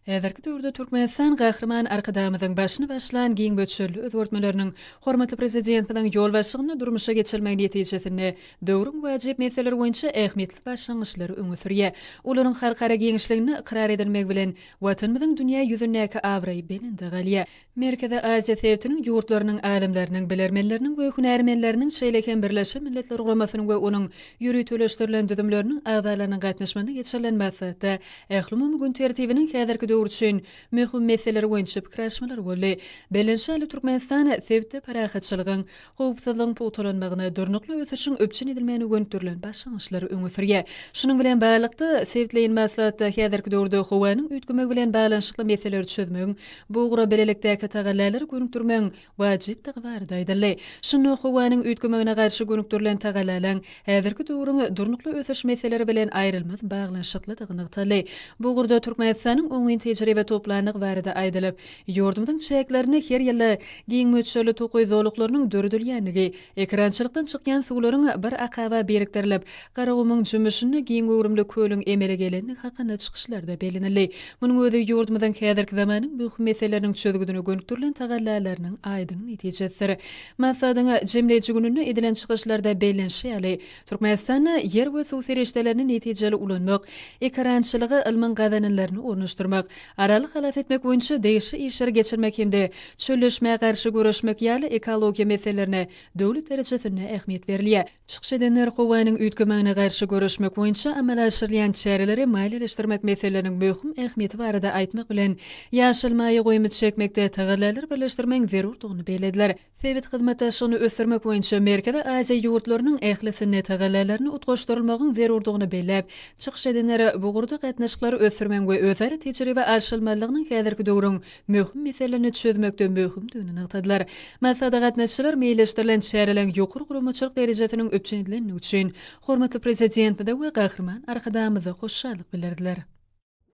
Häzirki döwürde Türkmenistan Gahryman Arkadagymyzyň başyny başlan giň möçberli özgertmeleriniň hormatly Prezidentimiziň ýolbaşçylygynda durmuşa geçirilmegi netijesinde döwrüň wajyp meseleleri boýunça ähmiýetli başlangyçlary öňe sürýär. Olaryň halkara giňişliginde ykrar edilmegi bilen Watanymyzyň dünýä ýüzündäki abraýy belende galýar. Merkezi Aziýa sebitiniň ýurtlarynyň alymlarynyň, bilermenleriniň we hünärmenleriniň, şeýle hem Birleşen Milletler Guramasynyň we onuň ýöriteleşdirilen düzümleriniň agzalarynyň gatnaşmagynda geçirilen maslahatda ählumumy gün tertibiniň häzirki döwür üçin möhüm meseleleri boýunça pikir alyşmalar boldy. Bellenişi ýaly, Türkmenistan sebitde parahatçylygyň, howpsuzlygyň pugtalanmagyna, durnukly ösüşiň üpjün edilmegine gönükdirilen başlangyçlary öňe sürýär. Şunuň bilen baglylykda, sebitleýin maslahatda häzirki döwürde howanyň üýtgemegi bilen baglanyşykly meseleleri çözmegiň, bu ugra bilelikdäki tagallalary gönükdirmegiň wajypdygy barada aýdyldy. Şunda howanyň üýtgemegine garşy gönükdirilen tagallalaryň häzirki döwrüň durnukly ösüş meseleleri bilen aýrylmaz baglanyşyklydygy nygtaldy. Bu ugurda Türkmenistanyň oňyn tejribe toplandygy barada aýdylyp, Ýurdumyzyň çäklerinde her ýylda giň möçberli tokaý zolaklarynyň döredilýändigi, ekerançylykdan çykýan suwlaryň bir akaba birikdirilip, Garagumuň jümmüşinde giň göwrümli kölüň emele gelendigi hakynda çykyşlarda bellenildi. Munuň özi ýurdumyzyň häzirki zamanyň möhüm meseleleriniň çözgüdine gönükdirilen tagallalarynyň aýdyň netijesidir. Maslahatyň jemleýji gününde edilen çykyşlarda bellenişi ýaly, Türkmenistanda ýer we suw serişdelerini netijeli ulanmak, ekerançylyga ylmyň gazananlaryny ornaşdyrmak, Araly halas etmek boýunça degişli işleri geçirmek hem-de çölleşmä garşy göreşmek ýaly ekologiýa meselelerine döwlet derejesinde ähmiýet berilýär. Çykyş edenler howanyň üýtgemegine garşy göreşmek boýunça amala aşyrylýan çäreleri maliýeleşdirmek meseleleriniň möhüm ähmiýeti barada aýtmak bilen, ýaşyl maýa goýumy çekmekde tagallalary birleşdirmegiň zerurdygyny bellediler. Sebit hyzmatdaşlygyny ösdürmek boýunça Merkezi Aziýa ýurtlarynyň ählisinde tagallalaryny utgaşdyrylmagyň zerurdygyny belläp, çykyş edenler bu ugurda gatnaşyklary ösdürmegiň we özara tejribe alşylmalygynyň häzirki döwrüň möhüm meselelerini çözmekde möhümdigini nygtadylar. Maslahata gatnaşyjylar meýilleşdirilen çäreleriň ýokary guramaçylyk derejesiniň üpjün edilendigi üçin hormatly Prezidentimize we Gahryman Arkadagymyza hoşallyk bildirdiler.